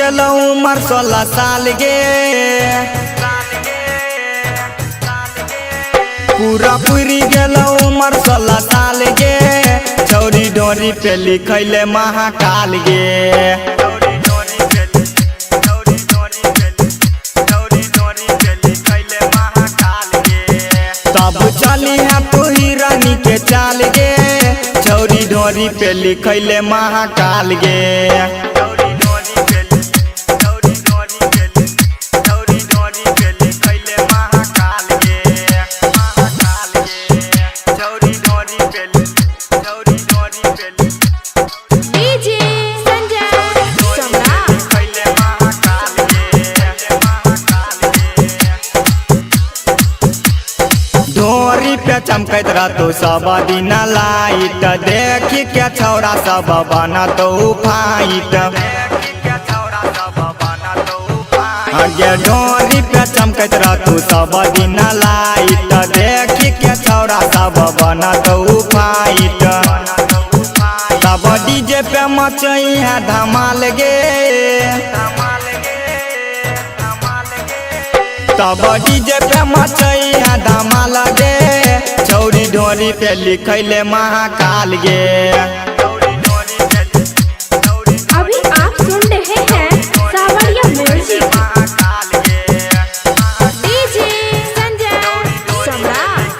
गेलौ उमर 16 साल गे। पूरा पूरी गेलौ उमर 16 साल गे। चौरी डोरी पे लिखैले महाकाल गे। तब चली है तू हिरानी के चाल गे। चौरी डोरी पे लिखैले महाकाल गे। डीजे संजय सम्राट। डोरी पे चमकैत रहतो सब दिन लाइट, देख के छौरा सब बनतो फाइट। आगे डोरी पे चमकैत रहतो सब दिन लाइट, देख के छौरा सब बनतो फाइट। तब डीजे पे मचई है धमाल गे। तब डीजे पे मचई है धमाल गे। चौरी डोरी पे लिखैले महाकाल गे। अभी आप सुन रहे हैं सावरिया म्यूजिक। डीजे संजय सम्राट।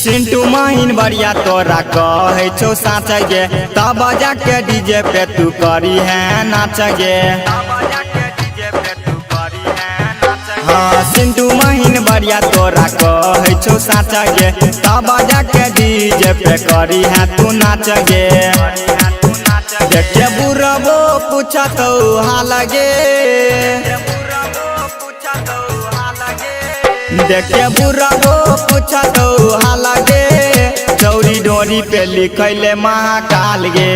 सिंटू माहिन बढ़िया तोरा कहै छौ साँच गे। तब जाके डीजे पे तू करी है नाच गे। हाँ सिंटू माहिन बढ़िया तोरा कहै छौ साँच गे। तब जाके डीजे पे करी है तू नाच गे। देखे बुढ़बो पूछतौ हाल गे। देखे बुढ़बो पूछतौ हाल गे। चौरी डोरी पे लिखैले महाकाल गे।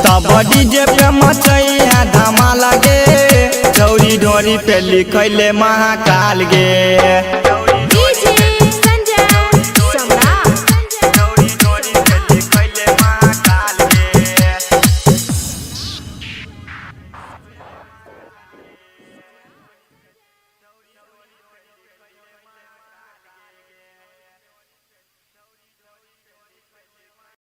तब डीजे पे मचई है धमाल गे। चौरी डोरी पे लिखैले महाकाल गे।